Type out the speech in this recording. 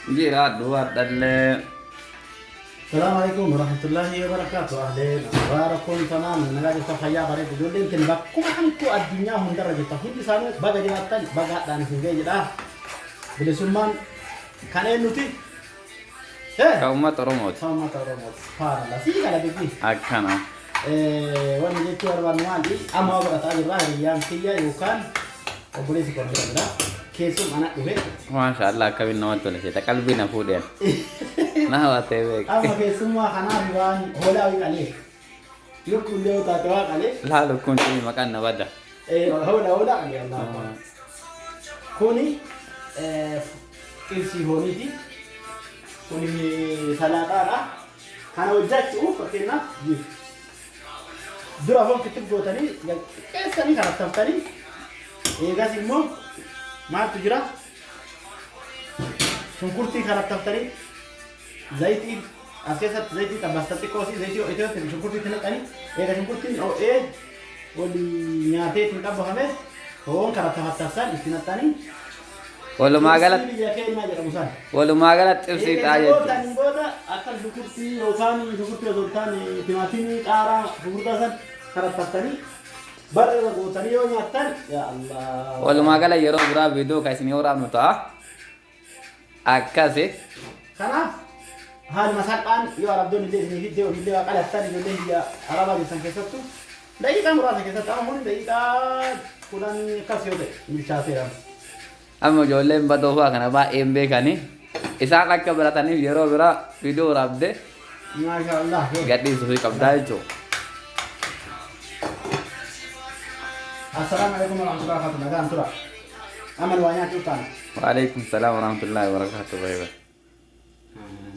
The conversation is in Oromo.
Jiraadhu hardhallee. Salaamu alaikum warahmatullahi wabarakatuh. Ahleen akhbaarakum tamaam. Nagaa jirtan fayyaa bareedu. Ijoolleen tun bakkuma hamtuu addunyaa hundarra jirtan hundi isaanii baga jiraattan baga hadhaan isin ga'e jedha. Bilisummaan kan eenyuti? Kan uummata Oromooti. Kan uummata Oromooti. Subhaanallah. Sii kana dubbii. Akkana. Wanni jechuu barbaannu maali? Amma waa godhataa jirra hiriyyaan kiyya yookaan obboleessi koo bira jira. Keessum ana dhufe. Maasha Allah akkamiin namatti tola seeta qalbii na fuudheen. Na hawatee beek. Amma keessummaa kanaaf waan hoolaa wayii qalee. Lukkuullee yoo taate waa qalee. Laa lukkuun cimii maqaan na bada. Hoolaa hoolaa qalee Allah. Kuni xibsii fooniiti. Kuni salaaxaadha. Kana hojjechuuf fakkeenyaaf dura foon kittif gootanii xiqqeessanii karattaftanii eegas immoo maaltu jira shunkurtii karattaftanii zayitii as keessatti zayitii xabbasta xiqqoo si zayitii ho'itee shunkurtii itti naqanii eega shunkurtiin ho'ee olii nyaatee ittiin xabbafame foon karattafattarsan itti naqanii Walumaa galatti biyya keenyaa jedhamu san. Walumaa galatti xibsii ta'a jechuudha. Gootaniin booda akka shunkurtii yookaan shunkurtii osoo hin taane timaatimii qaaraa fufurdaa san karattaftanii bara irra gootanii yoo nyaattan yaa Allah. Walumaa gala yeroo biraa viidiyoo kan isin waraabnu ta'a. Akkasi. Kanaaf haaluma salphaan yoo arabdoonni illee isinii fiddee ofiillee waa qalattan ijoolleen biyya arabaa jirtan keessattuu daqiiqaa muraasa keessatti amma kun daqiiqaa 10 akkas yoo ta'e bilchaateera. Amma ijoolleen badoo fa'aa kana baay'ee hin beekani. Isaan akka barataniif yeroo biraa viidiyoo waraabde Maasha Allah. gadhiisuufii qabdaa jechuudha. Assalaamu alaikum warahmatullahi wabarakatuh. Nagaan tura. Amma nu waa nyaachuu taana. Waalaikum salaam warahmatullahi wabarakatuh. Bye bye.